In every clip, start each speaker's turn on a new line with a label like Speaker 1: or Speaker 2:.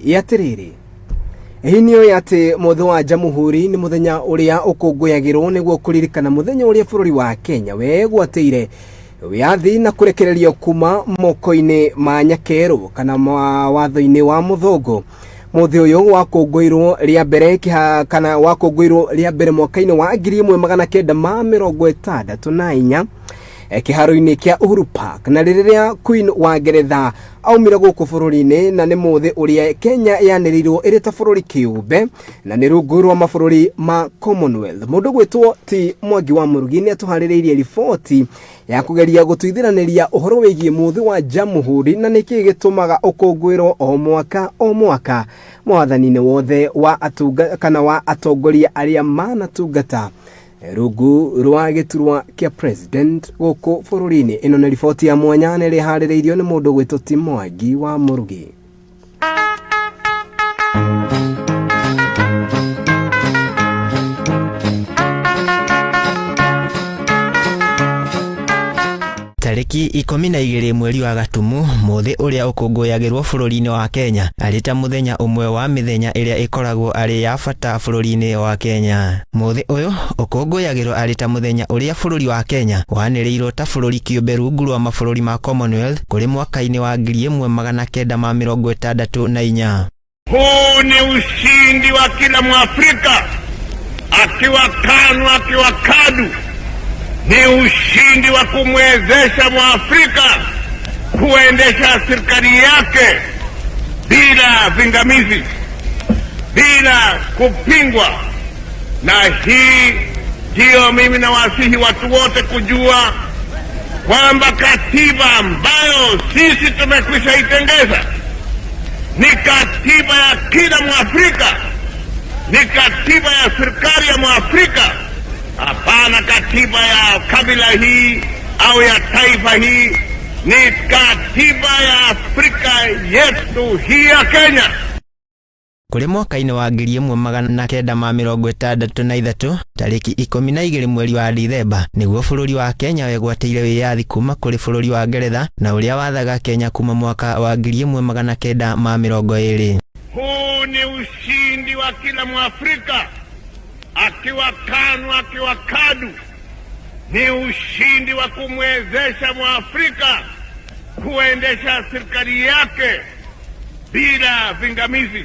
Speaker 1: Ĩ atĩrĩrĩ, hihi nĩ ũĩ atĩ mũthĩ wa Jamhuri nĩ mũthenya ũrĩa ũkũngũyagĩrwo nĩguo kũririkana mũthenya ũrĩa bũrũri wa Kenya wegwatĩire wĩyathi na kũrekererio kuma moko-inĩ ma nyakerũ kana watho-inĩ wa mũthũngũ? Mũthĩ ũyũ wakũngũirwo rĩa mbere kana wakũngũirwo rĩa mbere mwaka-inĩ wa 1964 kĩharo-inĩ kĩa Uhuru Park, na rĩrĩa Queen wa Ngeretha aumire gũkũ bũrũri-inĩ, na nĩ mũthĩ ũrĩa Kenya yanĩrĩirwo ĩrĩ ta bũrũri kĩũmbe na nĩ rungu rwa mabũrũri ma Commonwealth. Mũndũ gwĩtwo ti Mwangi wa Mũrugi nĩ atũharĩrĩirie riboti ya kũgeria gũtuithiranĩria ũhoro wĩgiĩ mũthĩ wa Jamhuri na nĩkĩ gĩtũmaga ũkũngũĩrwo o mwaka o mwaka mwathani-inĩ wothe wa atunga kana wa atongoria arĩa manatungata rungu rwa gĩturwa kĩa president gũkũ bũrũri-inĩ. Ĩno nĩ riboti ya mwanya na ĩrĩa ĩharĩrĩirio nĩ mũndũ gwĩtwo ti Mwangi wa Mũrugi.
Speaker 2: Tarĩki 12 mweri wa Gatumu, mũthĩ ũrĩa ũkũngũyagĩrwo bũrũri-inĩ wa Kenya arĩ ta mũthenya ũmwe wa mĩthenya ĩrĩa ĩkoragwo arĩ ya bata bũrũri-inĩ wa Kenya. Mũthĩ ũyũ ũkũngũyagĩrwo arĩ ta mũthenya ũrĩa bũrũri wa Kenya wanĩrĩirwo ta bũrũri kĩũmbe rungu rwa mabũrũri ma Commonwealth kũrĩ mwaka-inĩ wa 1964.
Speaker 3: Huu ni ushindi wa kila Mwafrika, akiwa KANU akiwa KADU. Ni ushindi wa kumwezesha Mwafrika kuendesha serikali yake bila vingamizi, bila kupingwa. Na hii ndiyo mimi nawasihi watu wote kujua kwamba katiba ambayo sisi tumekwisha itengeza ni katiba ya kila Mwafrika, ni katiba ya serikali ya Mwafrika, hapana katiba ya kabila hii au ya taifa hii. Ni katiba ya Afrika yetu hii ya Kenya.
Speaker 2: Kũrĩ mwaka-inĩ wa 1963 tarĩki 12 mweri wa Dithemba nĩguo bũrũri wa Kenya wegwatĩire wĩyathi kuma kũrĩ bũrũri wa Ngeretha na ũrĩa wathaga Kenya kuma mwaka wa 1920.
Speaker 3: Huu ni ushindi wa kila Mwafrika, akiwa KANU akiwa KADU. Ni ushindi wa kumwezesha Mwafrika kuendesha serikali yake bila vingamizi.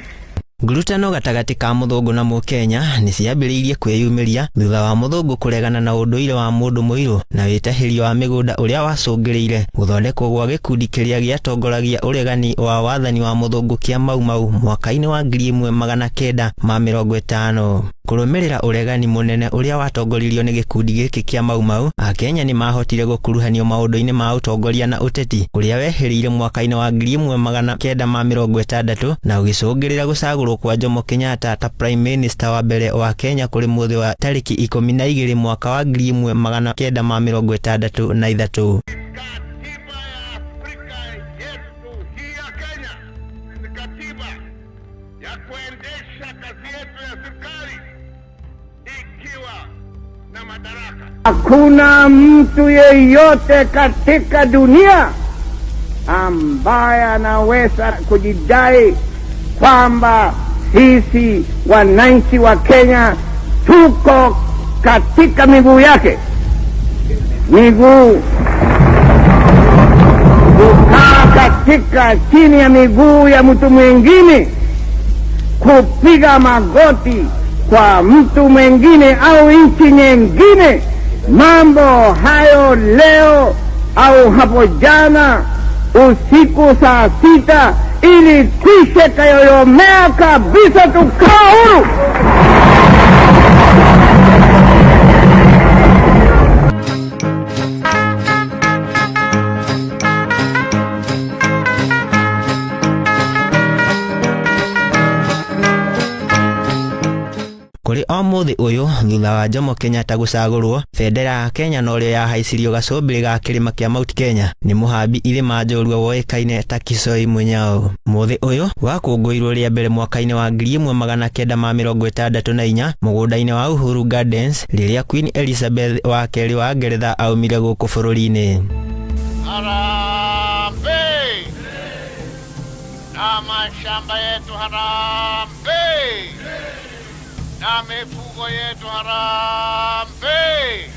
Speaker 2: Ngurutano gatagatĩ ka mũthũngũ na mũkenya nĩ ciambĩrĩirie kwĩyumĩria thutha wa mũthũngũ kũregana na ũndũire wa mũndũ mũirũ na wĩtahĩrio wa mĩgũnda ũrĩa wacũngĩrĩire gũthondekwo gwa gĩkundi kĩrĩa gĩatongoragia ũregani wa wathani wa mũthũngũ kĩa Mau Mau mwaka-inĩ wa 1950. Kũrũmĩrĩra ũregani mũnene ũrĩa watongoririo nĩ gĩkundi gĩkĩ kĩa Mau Mau, Akenya nĩ mahotire gũkuruhanio maũndũ-inĩ ma ũtongoria na ũteti ũrĩa wehĩrĩire mwaka-inĩ wa 1960 na ũgĩcũngĩrĩra gũcagũrwo kwa Jomo Kenyatta ta Prime Minister wa mbere wa Kenya kũrĩ mũthĩ wa tarĩki 12 mwaka wa 1963.
Speaker 3: Katiba ya Afrika yetu hii ya Kenya ni katiba ya kuendesha kazi yetu ya serikali ikiwa na madaraka.
Speaker 4: Hakuna mtu yeyote katika dunia ambaye anaweza kujidai kwamba sisi wananchi wa Kenya tuko katika miguu yake, miguu kukaa katika chini ya miguu ya mtu mwingine, kupiga magoti kwa mtu mwingine au nchi nyingine. Mambo hayo leo au hapo jana usiku saa 6 ili kwishe kayoyomea kabisa, tukaa huru.
Speaker 2: Kũrĩ o mũthĩ ũyũ thutha wa Jomo Kenyatta gũcagũrwo, bendera ya Kenya norĩo yahaicirio gacũmbĩrĩ ga kĩrĩma kĩa Mount Kenya nĩ mũhambi irĩma njorua woĩkaine ta Kisoi Mũnyao. Mũthĩ ũyũ wakũngũirwo rĩa mbere mwaka-inĩ wa 1964 mũgũnda-inĩ wa Uhuru Gardens rĩrĩa Queen Elizabeth wa kerĩ wa Ngeretha aumire gũkũ bũrũri-inĩ.
Speaker 3: Harambee na masha Mashamba yetu harambee! Na mifugo yetu harambee!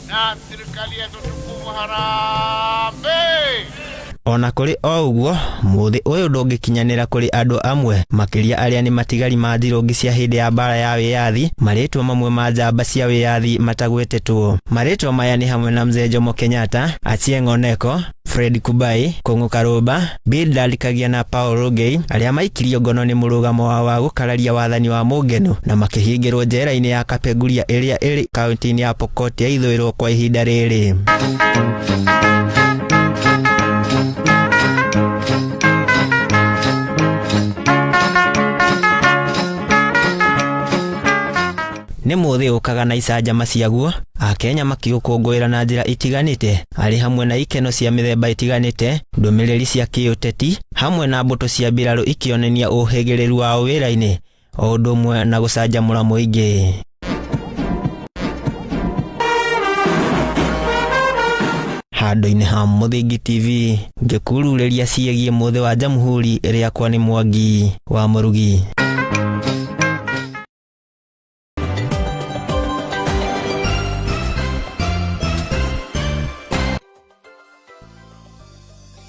Speaker 3: Na serikali yetu tukufu harambee!
Speaker 2: Ona kũrĩ o ũguo, mũthĩ ũyũ ndũngĩkinyanĩra kũrĩ andũ amwe, makĩria arĩa nĩ matigari ma ndirũngi cia hĩndĩ ya mbara ya wĩyathi, marĩtwa mamwe ma njamba cia wĩyathi matagwetetwo. Marĩtwa maya nĩ hamwe na Mzee Jomo Kenyatta, Achieng' Oneko, Fred Kubai, Kũng'ũ Karũmba, Bildad Kagia na Paul Rugei, arĩa maikirio ngono nĩ mũrũgamo wao wa gũkararia wathani wa Mũngenu na makĩhingĩrwo njera-inĩ ya Kapenguria ĩrĩa ĩrĩ kaunti-inĩ ya Pokot ya ithũĩro kwa ihinda rĩrĩ. Nĩ mũthĩ ũkaga na icanjama ciaguo, Akenya makĩũkũngũĩra na njĩra itiganĩte, arĩ hamwe na ikeno cia mĩthemba ĩtiganĩte, ndũmĩrĩri cia kĩũteti, hamwe na mbũtũ cia mbirarũ ikĩonania ũhĩgĩrĩru wao wĩra-inĩ, o ũndũ ũmwe na gũcanjamũra mũingĩ. Handũ-inĩ ha Mũthingi TV, ngĩkururĩria ciĩgiĩ mũthĩ wa Jamhuri rĩakwa nĩ Mwangi wa Mũrugi.